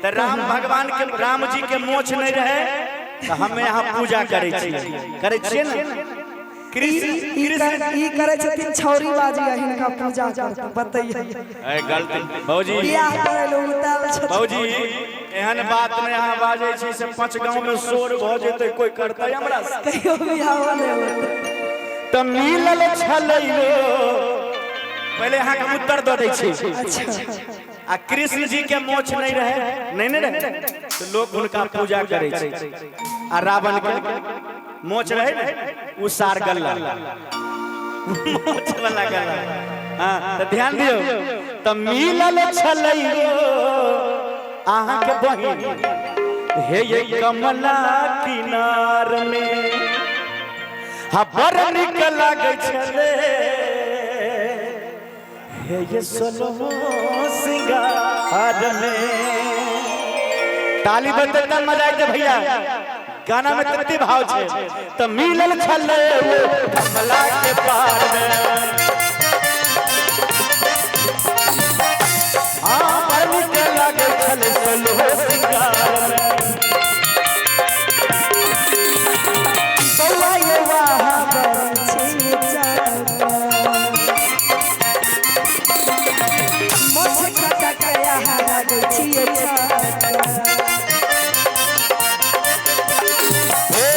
तऽ राम भगवान के राम जी के मोछ नहीं रहे तऽ हम यहाँ पूजा करै छियै, करै छियै ने? कृष्ण ई कृष्ण ई करै छथिन छौरी बाजी आ हिनका पूजा करतै, बतैयै। ए गलती भौजी, बियाह करै लए उतायल छथिन। भौजी, एहन बात नहि अहाँ बाजै छी से पाँच गाँव में शोर भऽ जेतै, कोइ करतै हमरा से? कहियो बियाह नहि होतै। तऽ मिलल छलै, पहिले अहाँके उत्तर दऽ दै छी। अच्छा। आ कृष्ण जी के मोछ नहीं रहे, नहीं नहीं रहे तो लोग हुनका पूजा करे छै। आ रावण के मोछ रहे ने, उ सार गल्ला मोछ वाला गल्ला। हाँ, तो ध्यान दियौ, तऽ मिलल छलै अहाँ के बहिन हे ये कमला किनार में, हा बड़ नीक लागै छलै हे ये सोलहो सिंगार में। ताली बजते तब मजा आते भैया, गाना में तते भाव छे। त मिलल छले वो कमला के पार में, हाँ बड़ नीक लागै छलै सोलहो सिंगार में। बौआ ये वाह बड़ छी चका। मोछ कटा के अहाँ लागै छियै छक्का। हे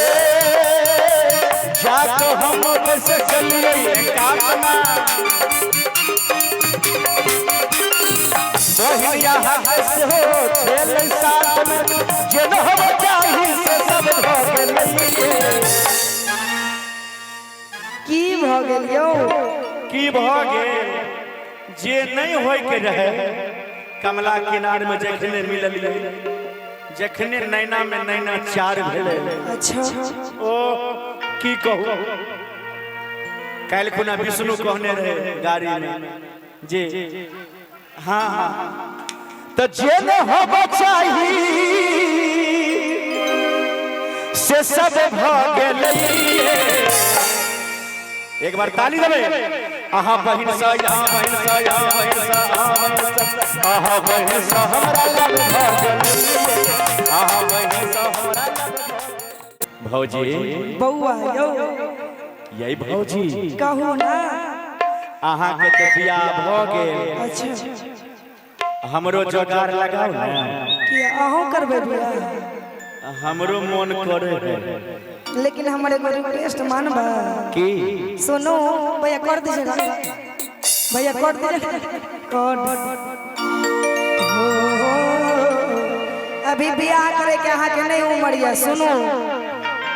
जाक हम कैसे चलिए काटना बहिनिया हाथ से हो छेल साथ में, जे न हो चाही से सब भ गेलै। की भऽ गेल यौ? की भऽ गेल? जे नहीं होय के रहे, कमला किनार में जखने मिललियै, जखने नैना में नैना चार भेलै। अच्छा। ओ की कहू, काल्हि खुना विष्णु कहने रहे गाड़ी में जे हाँ हाँ, तऽ जे न होब चाही से सब भऽ गेलै। एक बार ताली देबै। अहाँ बहिन सँ, अहाँ बहिन सँ, अहाँ बहिन सँ, अहाँ बहिन सँ, अहाँ बहिन सँ हमरा लग भऽ गेलै, अहाँ बहिन सँ हमरा लग भऽ। भौजी। बौआ यौ। यही भौजी। कहू ना। अहाँके तऽ बियाह भऽ गेल। अच्छा। हमरो जोगार लगाउ ने। कि अहूँ करबै बियाह? हमरो मन करे है। लेकिन हमर एगो रिक्वेस्ट मानबै? की? सुनू भैया, कर दीजिएगा भैया, कर दीजिएगा, कर हो। अभी बियाह करे के अहाँ के नहीं उम्र ये। सुनू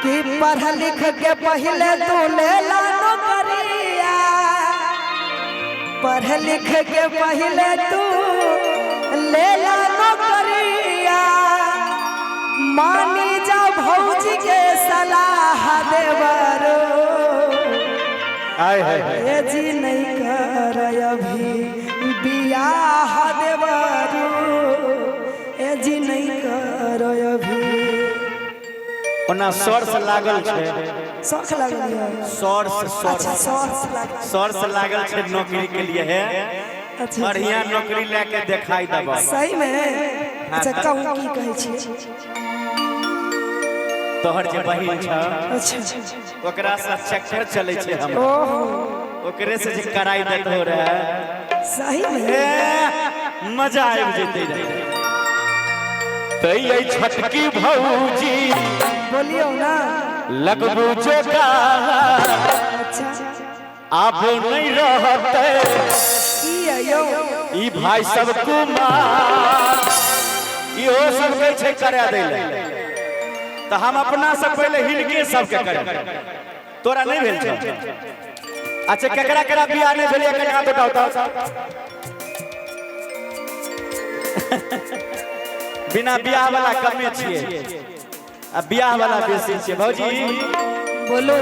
कि पढ़ लिख के पहले तू ले ला नौकरिया, पढ़ लिख के पहले तू ले ला नौकरिया, मानी जा भौजी के सलाह देवरो। आय हाय हाय। ए जी नहीं कर अभी बियाह देवरो, ए जी नहीं कर अभी। ओना सोर्स लागल छै। शौख लागल यऽ? सोर्स। अच्छा। सोर्स। शौख लागल। सोर्स लागल छै नौकरी के लिए है। अच्छा। बढ़िया नौकरी लेके देखाई देब। सही में? अच्छा, कहू की कहै छियै? तोहर जे बहिन छ, अच्छा। ओकरा से चक्कर चलै छै हमरा। ओहो। ओकरे से जे कराई देत हो रहे। सही में? ए, मजा आबि जेतै रे। तैयै छटकी भौजी। बोलियौ ना। लगबू जोगार। अच्छा। आब नहीं रहते की है यौ? ई भाई सब कुमार, इहो सब कहै छै करा दै लए, तऽ हम अपना से पहिले हिनके सबके करे। तोरा नहीं भेल छौ? अच्छा, केकरा केकरा बियाह नहीं भेल, एकर हाथ उठाओ तऽ। बिना बियाह वाला कमे छियै आ बियाह वाला बेसी छियै। भौजी। बोलो।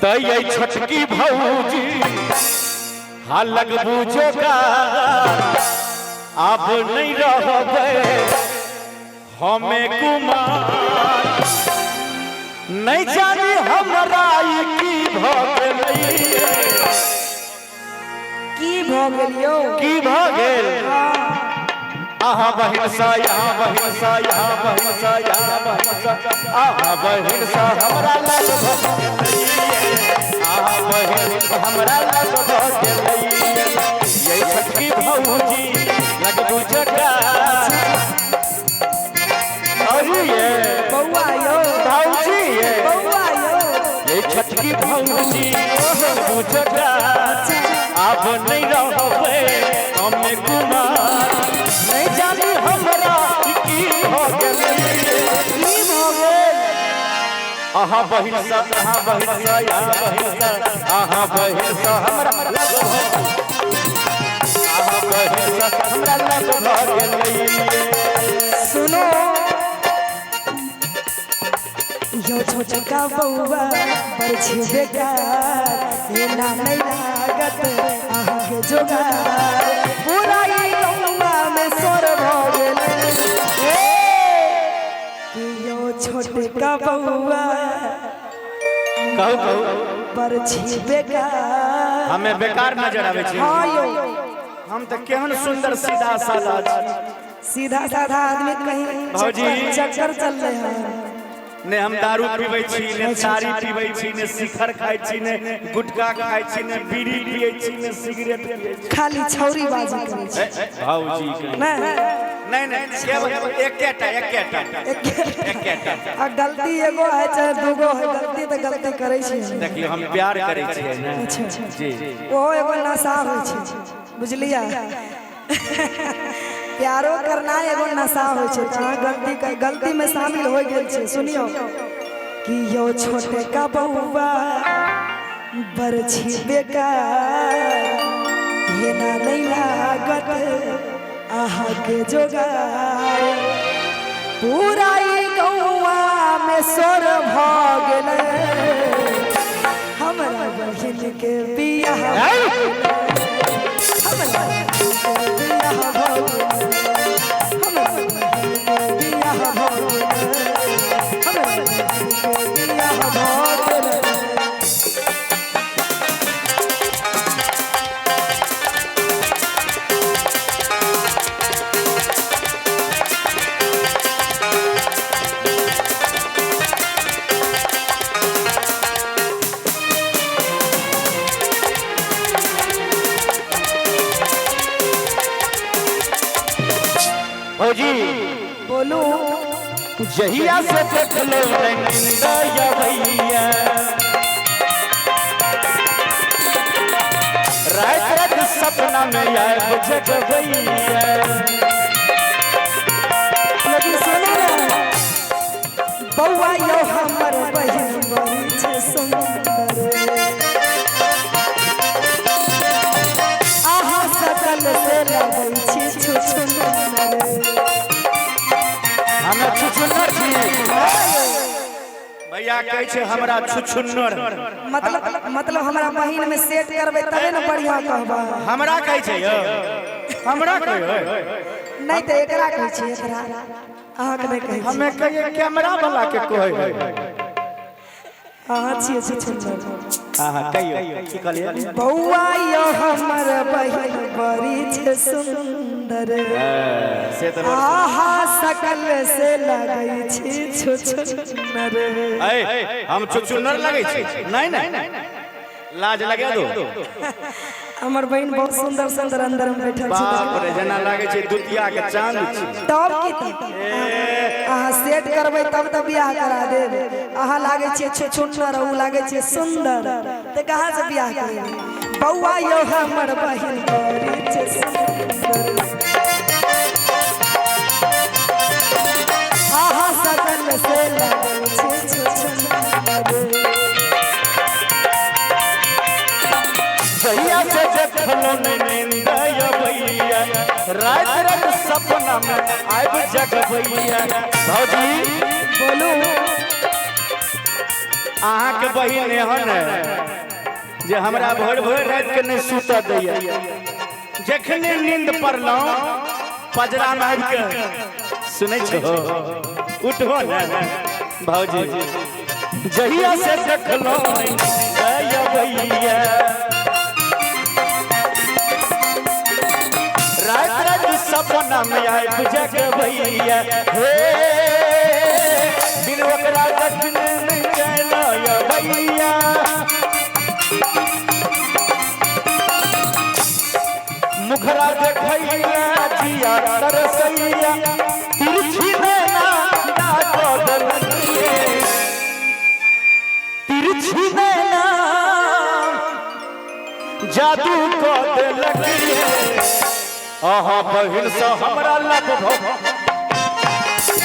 तैयै छोटकी भौजी, हा लगबू जोगार, आब नहीं रहबै हमे कुमार, नहीं जानी हमरा ई की भऽ गेलै। की भऽ गेल यौ? की भऽ गेल? आहा बहिन सा यहाँ बहिन सा यहाँ बहिन सा यहाँ बहिन सा आहा बहिन सा हमरा लग भऽ गेलैये। आहा बहिन हमरा लग भऽ गेलैये। ये छोटकी भौजी लगबू जगा भौजी ये बौआ यौ भौजी ये बौआ यौ ये छोटकी भौजी लगबू जगा आब नहीं रहबै हमे कुमार नहीं जानी हमरा की भऽ गेलै। की भऽ गेल? अहाँ बहिन सा अहाँ बहिन सा यहाँ बहिन सा अहाँ बहिन सा हमरा लग भऽ अहाँ बहिन सा हमरा लग भऽ गेलै। सुनो यो छोटका बौआ बड़ छी बेकार एना नहीं लागत अहाँके जोगार पूरा ई गौआ में शोर भऽ गेलै। ए, कि यो छोटका बौआ कहू कहू बड़ छी बेकार। हमें बेकार नजर आबै छै। हाँ यो हम तऽ केहन सुंदर सीधा सादा छी। सीधा साधा आदमी कहीं भौजी। चक्कर चल रहे हैं। ने हम दारू पीबै छी ने तारी पीबै छी ने शिखर खाइ छी ने गुटखा खाइ छी ने बीड़ी पियै छी ने सिगरेट पियै छी। खाली छौरी बाजी करै छै। भौजी के नहीं नहीं नहीं केवल एकेटा एकेटा एकेटा। आ गलती एगो है चाहे दूगो है गलती तऽ गलती करै छै। देखियौ हम प्यार करै छियै ने। अच्छा जी ओहो एगो नशा होइ छै बुझलियै। प्यारो करना एगो नशा होइ छै तऽ अहाँ गलती गलती में शामिल हो गेल छै। सुनियो कि यो छोटे का बउआ बड़ छी बेकार एना नहीं लागत अहाँके जोगार पूरा ई गौआ में शोर भऽ गेलै हमरा बहिन के बियाह हमरा बहिन के बियाह भऽ गेलै हमरा बहिन के बियाह भऽ गेलै हमरा बहिन के बियाह भऽ गेलै। भौजी बोलू जहिया से देखलो रंगिंदा भैया रात रात सपना में आए जगवैया। लेकिन सुनू ने बौआ यौ हमर बहिन बड़ी छै सुन्दर अहाँ सकल से लगै छी छुछुनर। हमे छुछुन्नर छी भैया कहै छै हमरा छुछुन्नर मतलब मतलब हमरा बहिन में सेट करबै तबे ने बढ़िया कहबै। हमरा कहै छै यौ हमरा कहै नहीं तऽ एकरा कहै छी एकरा अहाँके नहि कहै छी। हमे कहिए कैमरा वाला के कहै। अहाँ छियै छुछुनर। हाँ हाँ कहियो की कहलियै? बौआ यौ हमर बहिन बड़ी छै सुन्दर से तऽ आहा सकल से लगै छी छुछुनर। ऐ हम छुछुन्नर लगै छी? नहीं नहीं लाज लगा दो। हमर बहिन बहुत सुंदर सुंदर अंदर में बैठल छै। बाप रे जेना लागै छै दुतिया के चांद छी। तब की तब अहाँ सेट करबै तब तऽ बियाह करा देब। अहाँ लागै छियै छुछुन्नर ओ लागै छियै सुंदर तऽ कहाँ से बियाह करेबै? बौआ यौ हमर बहिन बड़ी छै सुन्दर आहा सकल से लगै छै छुछुन्नर। जहिया से देखलो नींद अबैया रात रात सपना में आबि जगबैया। भौजी बोलू अहाँके बहिन एहन है जे हमरा भोर भोर राति के नहीं सुतऽ दैया। जखने नींद पड़लहुँ पजरा में आबि के सुनै छो उठहो ने भौजी। जहिया से देखलो नींद अबैया रात रात सपना सपना में आबि जगबैया हे बिन ओकरा देखने नहि चैन अबैया मुखरा देखैया जिया तरसैया तिरछी नैना डाक देलकै तिरछी नैना जादू कऽ देलकै अहाँ बहिन सँ हमरा लग भऽ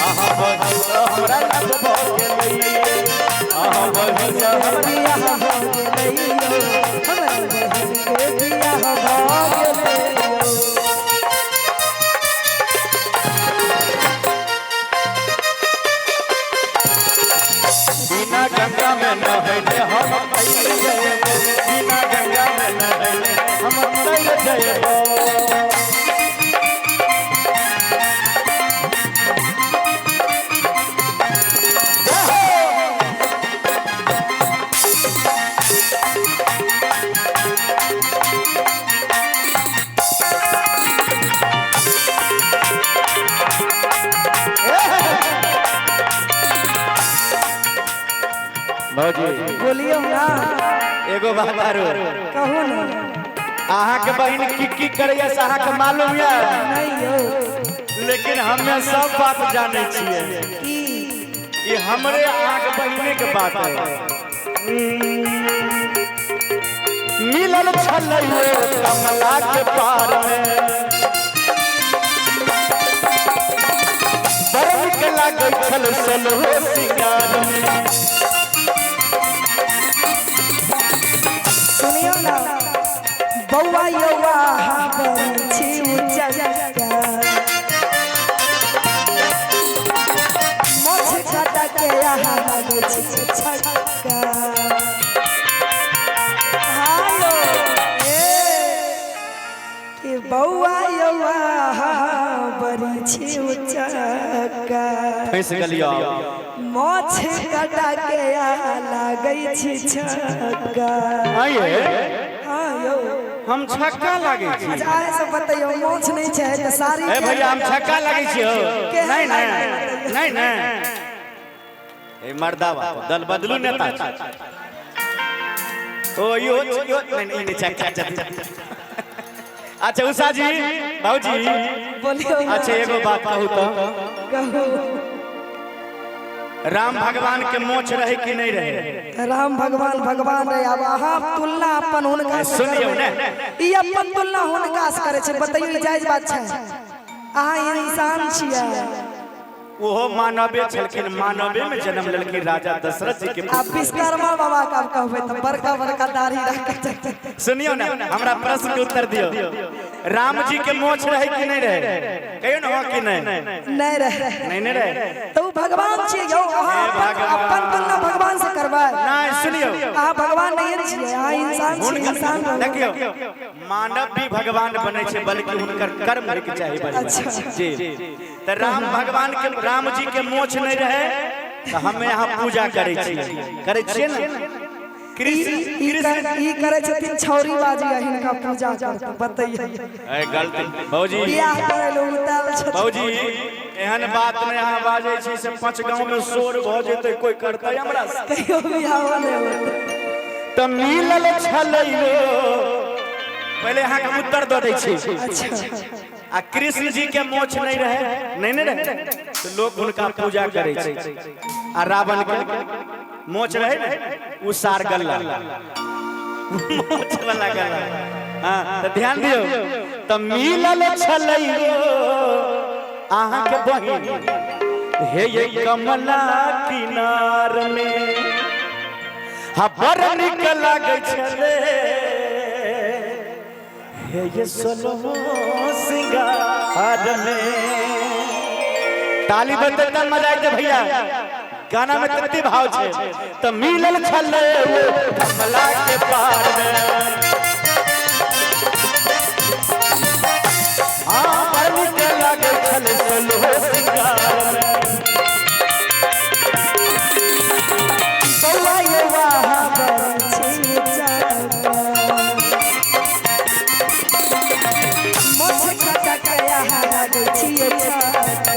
अहाँ बहिन सँ हमरा लग भऽ गेलैये अहाँ बहिन सँ हमरा बियाह भऽ गेलैयो हमरा बहिन के बियाह भऽ गेलैयो। बिना गंगा में नहैले हम तैर जयबो बिना गंगा में नहैले हम तैर जयबो भौजी बोलियौ ना एगो बात आरो कहू ना अहाँ के बहिन की की करैया से अहाँ के मालूम या नहीं यौ लेकिन हमे सब बात जानै छियै की ई हमरे अहाँ के बहिने के बात है मिलल छलै कमला के पार में बड़ नीक लागै छल सोलहो सिंगार में सुनियौ ना बौआ यौआ हाबर छी उचक्का मोछ छटा के आहा लागै छी छक्का हालो ए कि बौआ यौआ हाबर छी उचक्का फंस गेलियो मोछ कटा के आ लागै छी छक्का आइए हाँ यौ हम छक्का लागै छी अच्छा अहाँ सब बतैयौ मोछ नहीं छै तऽ साड़ी ए भैया हम छक्का लागै छी हो नहीं नहीं नहीं नहीं ए मर्दावा दल बदलू नेता छै। ओ यो यो नहीं नहीं नहीं छक्का छक्का। अच्छा उषा जी भाऊजी बोलियौ ना। अच्छा एगो बात कहू तो कहू राम भगवान के मोछ रहे कि नहीं रहे राम भगवान भगवान रहे अब अहाँ तुलना अपन हुनका से सुनियौ करबै। ने। ई अपन तुलना हुनका से करै छै बतैयौ ई जायज बात छै अहाँ इंसान छियै ओहो मानवे छलखिन मानवे में जन्म लेलखिन राजा दशरथ जी के आ विश्वकर्मा बाबा के आब कहबै तऽ बड़का बड़का दाढ़ी राखै छै सुनियो ना हमरा प्रश्न के उत्तर दियो राम जी के मोछ रहे कि नहीं रहे कहियो ना हाँ कि नहीं नहीं रहे नहीं नहीं रहे तऽ ओ भगवान छियै यौ अहाँ अपन अपन तुलना भगवान से करबै नहीं सुनियो अहाँ भगवान नहीं छियै अहाँ इंसान छियै इंसान रहू। देखियो मानव भी भगवान बने छै बल्कि हुनकर कर्म होय के चाही बड़ी अच्छा। जी तऽ राम भगवान के राम जी के मोछ नहीं रहे तऽ हम यहाँ पूजा करै छियै करै छियै ने कृष्ण ई कृष्ण ई करै छथिन छौरी बाजी आ हिनका पूजा करतै बतैयै ए गलती भौजी बियाह करै लए उताल छथिन भौजी एहन बात नहि अहाँ बाजै छी से पाँच गाँव में शोर भऽ जेतै कोई करतै हमरा से? कहियो बियाह नहि होतै तऽ मिलल छलै पहिले अहाँके उत्तर दऽ दै छी अच्छा आ कृष्ण जी के मोछ नहीं रहे नहीं नहीं रहे तऽ लोग हुनका पूजा करै छै आ रावण के मोछ रहे ने उ सार गल्ला मोछ वाला गल्ला हाँ तऽ ध्यान दियौ तऽ मिलल छलै अहाँके बहिन हे ये कमला किनार में हा बड़ नीक लागै छलै हे ये सोलहो सिंगार में ताली बजतै तब मजा आयतै भैया गाना में तते भाव छै तऽ मिलल छलै ओ कमला के पार में हाँ बड़ नीक लागै छलै सोलहो सिंगार में बौआ यौआ हाबर छी चक्का मोछ कटा के आहा लागै छी काका।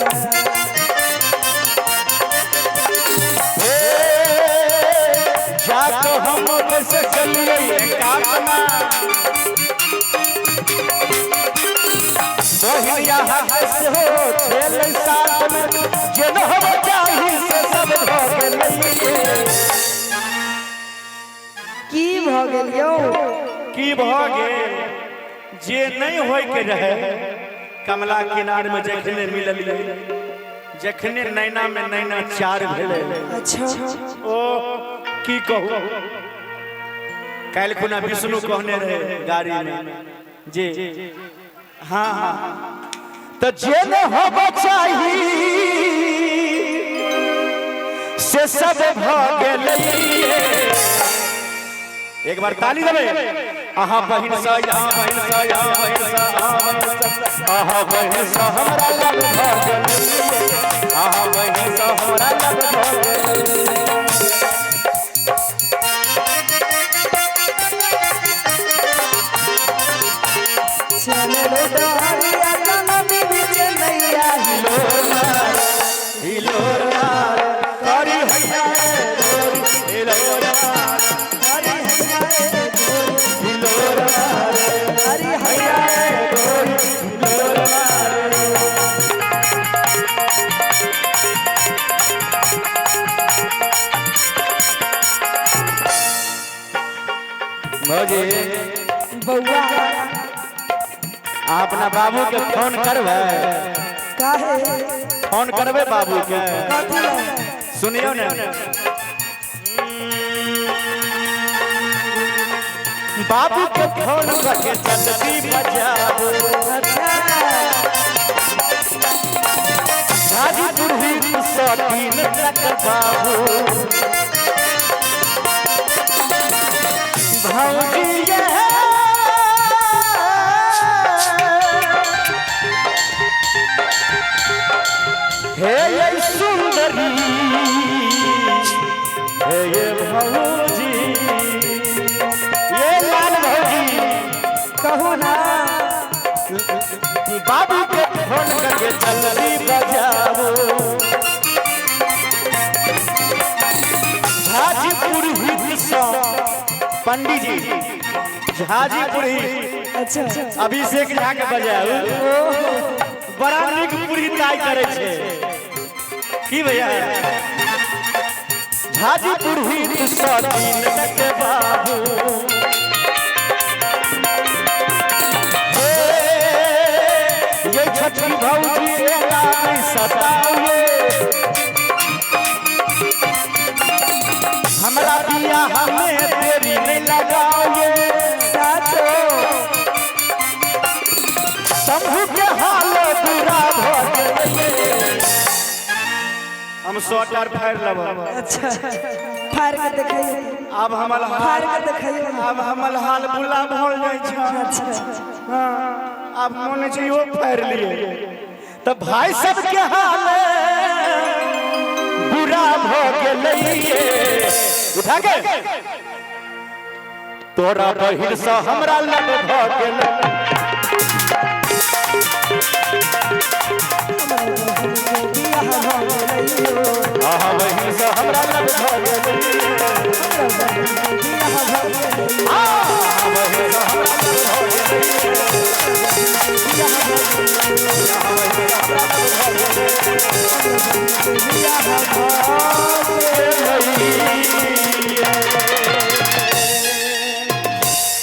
जाक हम कैसे चलिए काटना बहिनिया हाथ से हो छेल साथ में जे न हो चाही से सब भ गेलै। की भ गेल यौ? की भ गेल जे नहीं होय के रहे, कमला किनार में जखने मिललिए, जखने नैना में नैना चार भेलै। अच्छा। ओ की कहू, काल्हि खुना विष्णु कहने रहे गाड़ी में जे हाँ हाँ तो जे न होब चाही से सब भ गेलै। एक बार ताली देबै। अहाँ बहिन सँ, अहाँ बहिन सँ, अहाँ बहिन सँ, अहाँ बहिन सँ, अहाँ बहिन सँ हमरा लग भ गेलै, अहाँ बहिन सँ हमरा लग भ गेलै। चल रे डहरिया कलमी बिच नैया हिलोरा करी हैया हिलोरा, हरि हैया रे गोरी, हिलोरा हरि हैया रे गोरी, हिलोरा। भौजी बौआ। अहाँ अपना बाबू के फोन करबै? काहे? फोन करबै बाबू के? कथी लए? सुनियो ने, बाबू के फोन करके चलती बजाबू। अच्छा। गाजीपुर ही 103 तक बाबू भौजी ये हे ये सुंदरी, हे ये भौजी, ये लाल भौजी। कहू ना। बाबू के फोन करके चलती बजाओ, झाजीपुर हित सँ पंडित जी, झाजीपुर हित। अच्छा। अभिषेक झा के बजाओ, बड़ा नीक पुरहिताई करे छै। की भैया, झाजीपुर हित सँ तीन तक बाबू, हे ये छठी भौजी एला नहीं सतावे, हमरा बियाह में देरी नहीं लगावे। साचो। शंभू के हाल बुरा भ गेलै। हम स्वेटर फाड़ि लेब। अच्छा, फाड़ के देखियो। आब हमर फाड़ हाल के देखियो। आब हमर हाल बुरा भऽ जाइ छै। अच्छा। हाँ, आब मन छै इहो फाड़ि लियै। तऽ भाई सबके हाल बुरा भऽ गेलै। उठा के तोरा बहिन सँ हमरा लग भऽ गेलै। बियाह भ गेलै। अहाँ बहिन सँ हमरा लग भऽ गेलै। हमरा बहिन के बियाह भ गेलै। अहाँ बहिन सँ हमरा लग भऽ गेलै। बियाह भ गेलै। अहाँ बहिन सँ हमरा लग भऽ गेलै। बियाह भ गेलै।